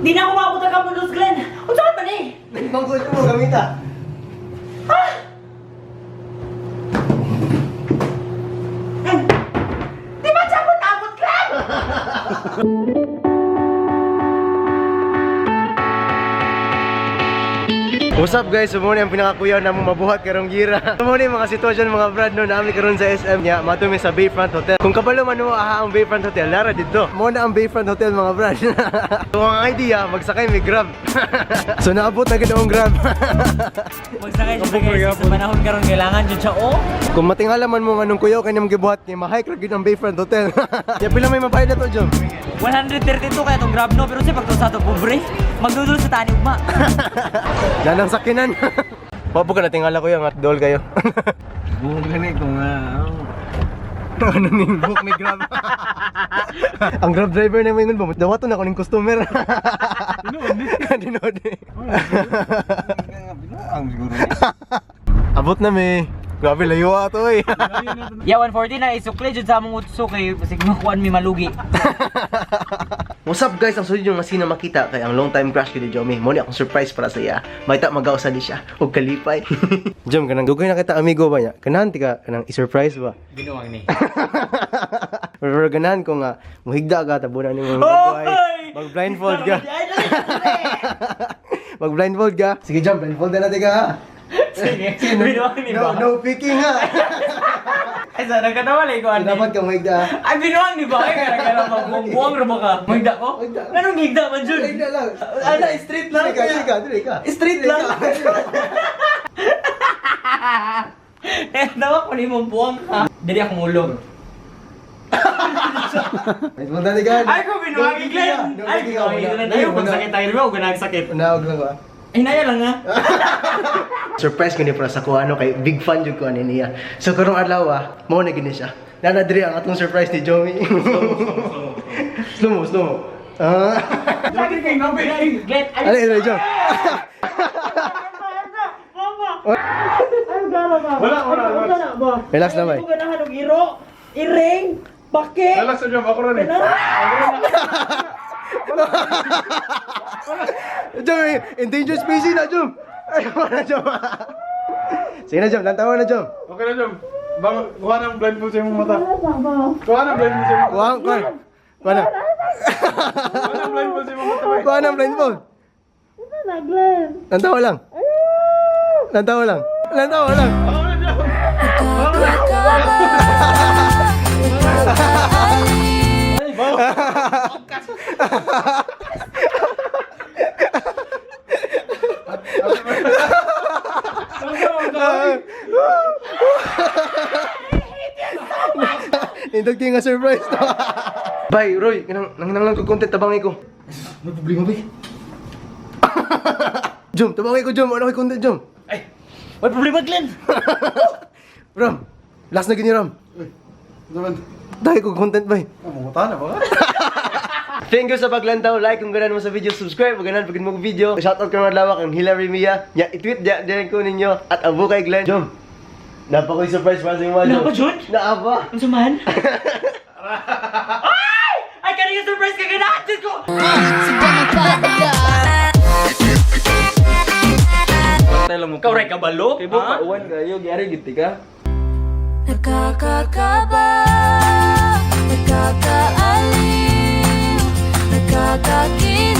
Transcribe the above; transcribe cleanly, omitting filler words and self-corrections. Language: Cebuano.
Di na ako maabot ang Cup Noodles, Glenn. Unsa man eh? Bangko mo gamita. Di ba siya ako naabot, Glenn? What's up, guys? So muna ang pinakakuyaw na mong mabuhat karong gira. So muna yung mga sitwasyon, mga brad, no, naami karon sa SM niya, matumi sa Bayfront Hotel. Kung kabalo man mo aha ang Bayfront Hotel, nara dito. Mo na ang Bayfront Hotel, mga brad. So ang idea, magsakay may Grab. So naabot na gid ang Grab. Magsakay siya, guys. Sa panahon karon kailangan jud siya oh. Kung matingala man mo anong kuyaw kanyang gibuhat kay ma-hike ra gid ang Bayfront Hotel. Ya pila may mabayad na to, Jom? 132 kaya tong Grab, no, pero siya pag sa to pobre, magdudol sa tani ugma. Lanang sakinan. Wapo ka natingala ko yung at dol kayo. Buong gani ko nga. Ano ning book ni Grab? Ang Grab driver na mo ba? Dawaton ako ning customer. Tinuod ni. Tinuod ni. Ang siguro. Abot na mi. Grabe layo ato eh. Yeah, 140 na isukli jud sa among utso kay basig makuan mi malugi. What's up, guys? Ang sunod yung masina makita kay ang long time crush ko ni Jomi. Mo ni akong surprise para sa iya. Makita magausa ni siya og kalipay. Jom, kanang dugay na kita amigo ba niya? Kanahan ti ka kanang i-surprise ba? Binuang ni. Pero ganahan ko nga muhigda ka tabunan nimo mga buhay. Mag blindfold ka. Mag blindfold ka. Sige Jom, blindfold na natin ka ha. Sige, binuang ni No, ba? no picking ha. Ay, sa nagkatawa ko ani. Dapat ka muhigda ha. Ay, binuang ni ba? Ay, kaya kaya magbuang ra ba ka? Mahigda ko? Mahigda. Anong higda man jud? Higda lang. Ano, street lang? Dili ka, dili ka, dili ka. Street Dili lang. ka. Eh, dawa ko ni mong buwang ha. Dili akong ulo. Blindfold na ka. Ay, ko binuang ni Glenn. No Ay, picking ka. binuang ni Glenn. Ayaw, pag sakit tayo, di ba? Huwag nagsakit. Unahog lang ba? Ay, naya lang ha. Surprise ko ni para sa ko ano kay big fan jud ko ani niya. So karong adlaw ah, mao na gini siya. Nana diri ang atong surprise ni Joey. Slow mo, slow mo. Ah. Sakit kay no, Glenn. Ay, Ano ito, Jom? Wala, wala, wala. Relax na bay. Ay, ko ganahan og iro. Iring. Bakit? Relax na Jom, ako rin eh. Jom, eh, endangered species na, Jom. Ay, wala, Jom. Sige na, Jom. Lantawa na, Jom. Okay na, Jom. Bago, kuha ng blindfold sa imong mata. Kuha ng blindfold sa imong mata. Kuha, kuha. Kuha na. Kuha ng blindfold sa imong mata. Bay. Kuha ng blindfold. Lantawa lang. Lantawa lang. Lantawa lang. Ako na, Jom. Nindot kayo nga surprise to. Bay, Roy, kanang nanginanglan ko content tabangi ko. May problema ba? Jom, tabangi ko, Jom. Ano kay content, Jom? Ay, may problema, Glenn. Ram, last na gini, Ram. Naman. Dahil ko content, bay. Ah, mumuta na ba ka? Thank you sa paglantaw. Like kung ganan mo sa video, subscribe kung ganan pag mo video. Shoutout ko mga lawak ang Hillary Mia. Ya, i-tweet ya, din ko ninyo. At abo kay Glenn. Jom, napa ko'y surprise para sa inyo, Jom. Napa, Jom? Naapa. Unsa man? Ay! Ay, kanina surprise ka ganahan! Diyos ko! Ikaw rin kabalo? Ibo pa uwan kayo, gyari gid ka. Nakakakaba, nakakaaliw, nakakakilig.